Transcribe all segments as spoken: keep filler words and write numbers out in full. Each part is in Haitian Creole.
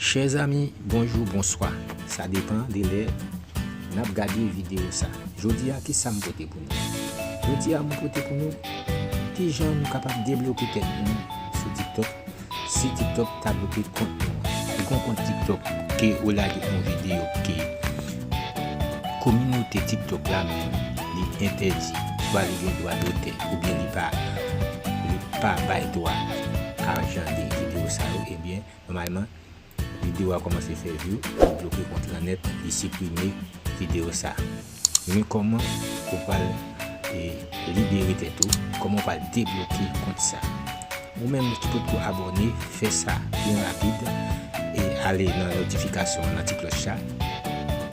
Chè zanmi, bonjou, bonswa. Sa depann de lè n ap gade videyo sa. Jodi a, ki sa m pote pou nou? Jodi a, m pote pou nou kijan nou kapab debloke tèt nou sou TikTok si TikTok ta bloke kont nou an. Ou gen yon kont TikTok ke ou lage yon videyo ke kominote TikTok la menm li entèdi, swa li gen dwa dotè oubyen li pa, li pa bay dwa a jan de videyo sa yo, ebyen, nòmalman, videyo a kòmanse fè view, li bloke kont lan nèt, li siprime videyo sa. Men kòman ou pral, e, libere tèt ou, kòman ou pral debloke kont sa. Ou menm ki potko abòne, fè sa byen rapid, e ale nan notifikasyon an nan ti klòch la.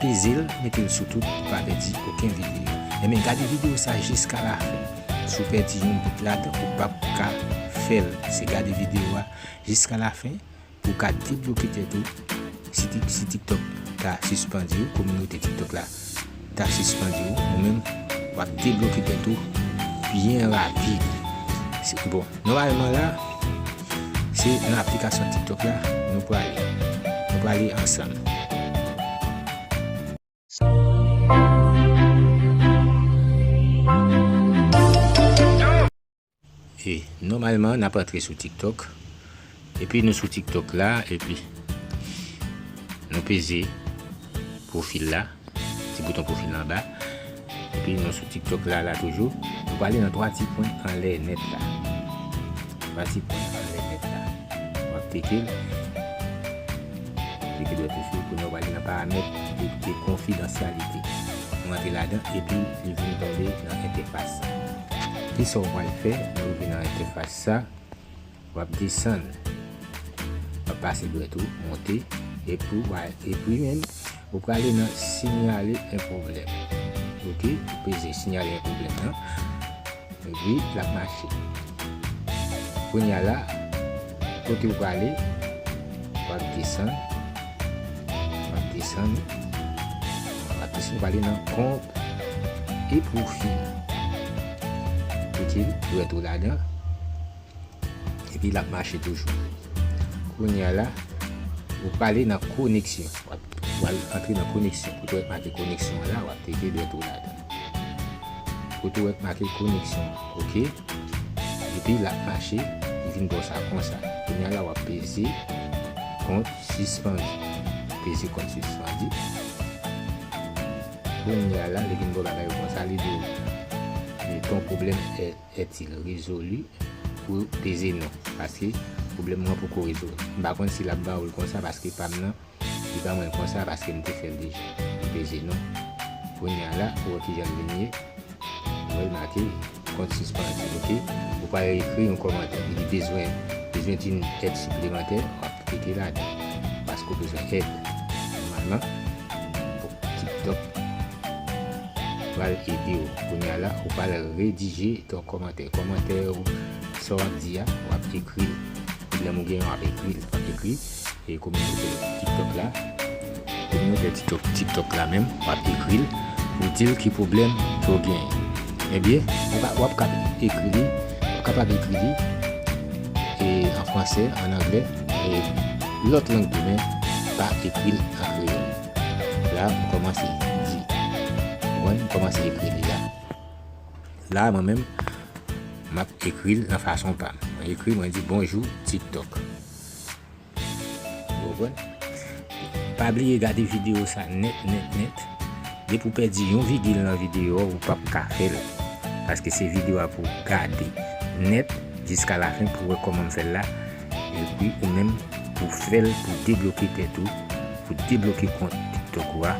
Peze l, mete l sou tout pou pa pèdi okenn videyo. Ebyen, gade videyo sa jiska lafen. Si w pèdi yon bout ladan, ou p ap ka fè l. Se gade videyo a jiska lafen pou w ka debloke tèt ou. Si Tik-, si TikTok ta sispann di w, kominote TikTok la ta sispann di w, ou menm, w ap debloke tèt ou byen rapid. Se, bon, nòmalman la, se nan aplikasyon TikTok la nou prale. Nou prale ansanm. E nòmalman, n ap antre sou TikTok. Epi nou sou TikTok la, epi nou peze pwofil la, ti bouton pwofil la anba. Epi nou sou TikTok la, la toujou. Nou prale nan twa ti pwen anlè nèt la. Twa ti pwen anlè nèt la. W ap teke l. Teke dwèt ou sou, kounye a w prale nan paramèt e, e konfidansyalite. Nou antre ladan, epi li vin tonbe nan entèfas sa. Kisa w pral fè? Nou rive nan entèfas sa, w ap desann, w ap pase dwèt ou, monte, epi w a, epi menm, ou prale nan sinyale en pwoblèm. Oke, ou peze sinyale en pwoblèm nan, epi l ap mache. Kounye a la, kote w prale, w ap desann, w ap desann, w ap desann, w prale nan kont e pwofil. Mete dwèt ou ladan, epi l ap mache toujou. Kounye a la, ou prale nan koneksyon. W ap, w al antre nan koneksyon. Kote w wè make koneksyon an la, w ap teke dwèt ou ladan. Kote w wè make koneksyon an, oke? Epi l ap mache, li vin ba w sa konsa. Kounye a la, w ap peze kont sispann. Peze kont sispann. Kounye a la, li vin ba w bagay yo konsa, li di w, e, ton pwoblèm est, est-il résolu? Ou peze non, paske pwoblèm ou an poko rezoud. M pa konn si l ap ba ou l konsa, paske pa m nan, li ba mwen l konsa, paske m te fè l deja. M peze non. Kounye a la, ou wè kijan l vin ye. Ou wè l make kont sispann, oke? Ou pral ekri yon kòmantè. Li di bezwen, bezwen d'une aide supplémentaire, w ap klike ladan. Paske w bezwen èd. Nòmalman, TikTok pral ede w. Kounye a la, ou pral redije yon kòmantè. Kòmantè ou, sa w ap di a, w ap ekri l. Pwoblèm ou genyen, w ap ekri l. W ap ekri, e kominote TikTok la, kominote TikTok, TikTok la menm, w ap ekri l pou di l ki pwoblèm ke w genyen. Ebyen, w ap, w ap kab ekri li, w ap kapab ekri li, e an fransè, an anglè, e lòt lang tou, men pa ekri l an kreyòl. La, m kòmanse di. Ou konprann? M kòmanse ekri li la. La, mwen menm, m ap ekri l nan fason pa m. Mwen ekri, mwen di, "Bonjou, TikTok." Ou konprann? Pa bliye gade videyo sa nèt, nèt, nèt. Depi w pèdi yon vigil nan videyo a, ou p ap ka fè l. Paske se videyo a pou w gade nèt jiska lafen pou w wè kòman m fè l la. Epi ou menm, pou w fè l, pou w debloke tèt ou, pou w debloke kont TikTok ou a,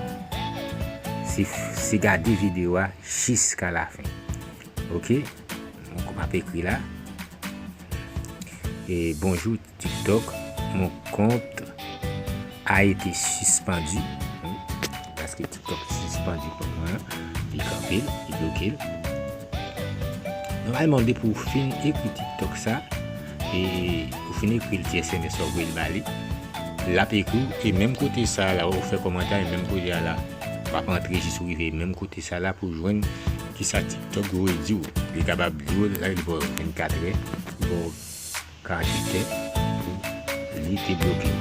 se, se gade videyo a jiska lafen. Oke? M ap ekri la. E bonjou, TikTok, mon compte a été suspendu. Wi, paske TikTok sispann kont mwen an, li kanpe l, li bloke l. Nòmalman, depi w fin ekri TikTok sa, e ou fin ekri l ti S M S ou voye l ba li, l ap ekri w, e menm kote sa la, ou fè kòmantè, e menm kote a la, w ap antre jis ou rive menm kote sa la pou jwenn kisa TikTok voye di w. Li kapab di w, la, li ba w vennkat è, li ba w karant uit è pou li debloke w.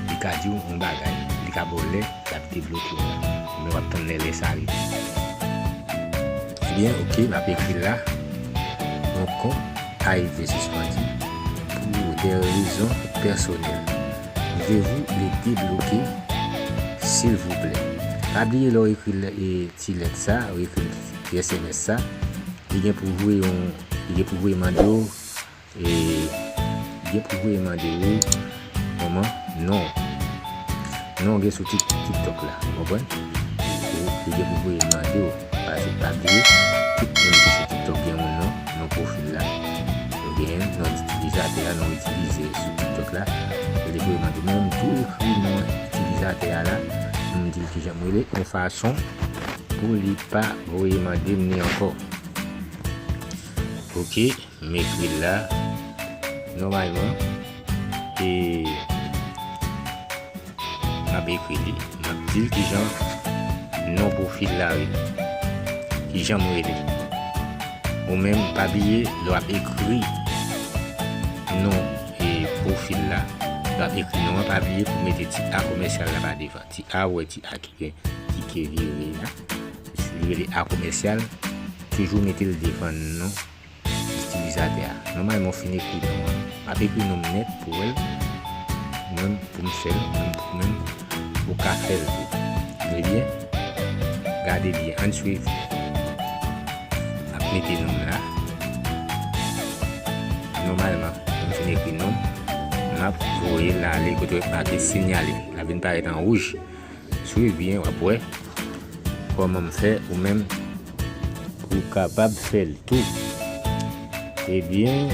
Li ka di w yon bagay, li ka ba w lè l ap debloke w la. Men w ap tann lè, lè sa rive. Ebyen, oke, m ap ekri l la. Mon compte a été suspendu pour des raisons personnelles. Pouvez-vous le débloquer, s'il vous plaît? Pa bliye lè w ekri lè, e, ti lèt sa, w ekri ti S M S sa, li gen pou voye yon, li gen pou voye mande w, e, li gen pou voye mande w kòman non w. Non w gen sou Tik-, TikTok la, ou konprann? Li, li gen pou voye mande w, paske pa bliye, tout moun ki sou TikTok gen yon non, non pwofil la. Ou gen non itilizatè a, non itilize sou TikTok la. E li voye mande w, men m tou ekri non itilizatè a la, m di l kijan m rele, yon fason pou li pa voye mande m ni ankò. Oke, m ekri l la. Nòmalman, e, m ap ekri li. M ap di l kijan non pwofil la rele. Kijan m rele. Ou menm, pa bliye, lè w ap ekri non, e, pwofil la, lè w ap ekri non an, pa bliye pou mete ti a komèsyal la pa devan. Ti a, ou wè ti a ki gen, ki ke vire la. Li rele a komèsyal. Toujou mete l devan non itilizatè a. Nòmalman, w fin ekri non an. M ap ekri non m nèt pou w wè l. Mwen, pou m fè l, mwen, pou mwen, ou ka fè l tou. Ebyen, gade byen, ann swiv. M ap mete non m la. Nòmalman, m fin ekri non m, m ap voye l ale kote w make sinyale. L ap vin parèt an wouj. Swiv byen, w ap wè kòman m fè ou menm pou w kapab fè l tou. Ebyen,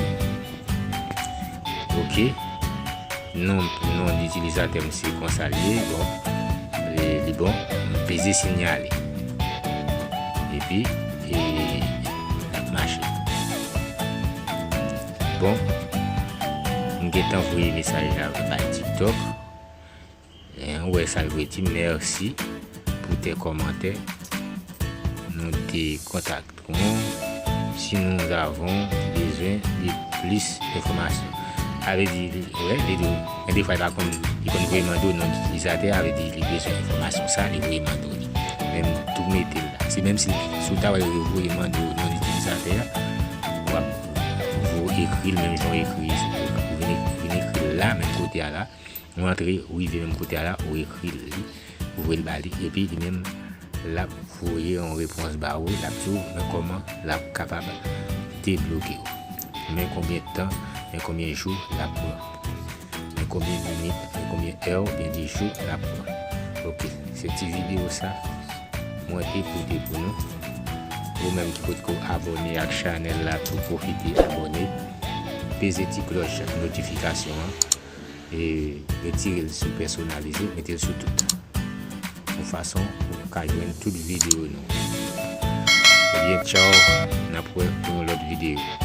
oke. Non, non itilizatè m se konsa l ye. Bon, e, li bon. M peze sinyale. Epi, e, l ap mache. Bon, m gentan voye mesaj la bay TikTok. E, ou wè sa l voye di, mèsi pou tes commentaires. Nous te contacterons si nous avons besoin de plus d'informations. Sa vle di, ou wè, li di, gen defwa li pa konn, li konn voye mande w non itilizatè, sa vle di li bezwen enfòmasyon sa, li voye mande w li. Men m tou mete l la. Se menm si, si w ta wè li voye mande w non itilizatè a, w ap vo-, ekri l menm jan w ekri, ou vin, vin ekri l la, menm kote a la. Ou antre, ou rive menm kote a la, ou ekri l li, ou voye l ba li, epi li menm, l ap voye yon repons ba ou, l ap di w men kòman l ap kapab debloke w. Men konbyen tan, men konbyen jou l ap pran. Men konbyen minit, men konbyen è oubyen de jou l ap pran. Oke, se ti videyo sa mwen te pote pou nou. Ou menm ki potko abòne ak chanèl la, tou pwofite abòne, peze ti klòch notifikasyon an. E retire l sou pèsonalize, mete l sou tout. Yon fason pou w ka jwenn tout videyo nou. Ebyen, tchaw, n ap wè pou yon lòt videyo.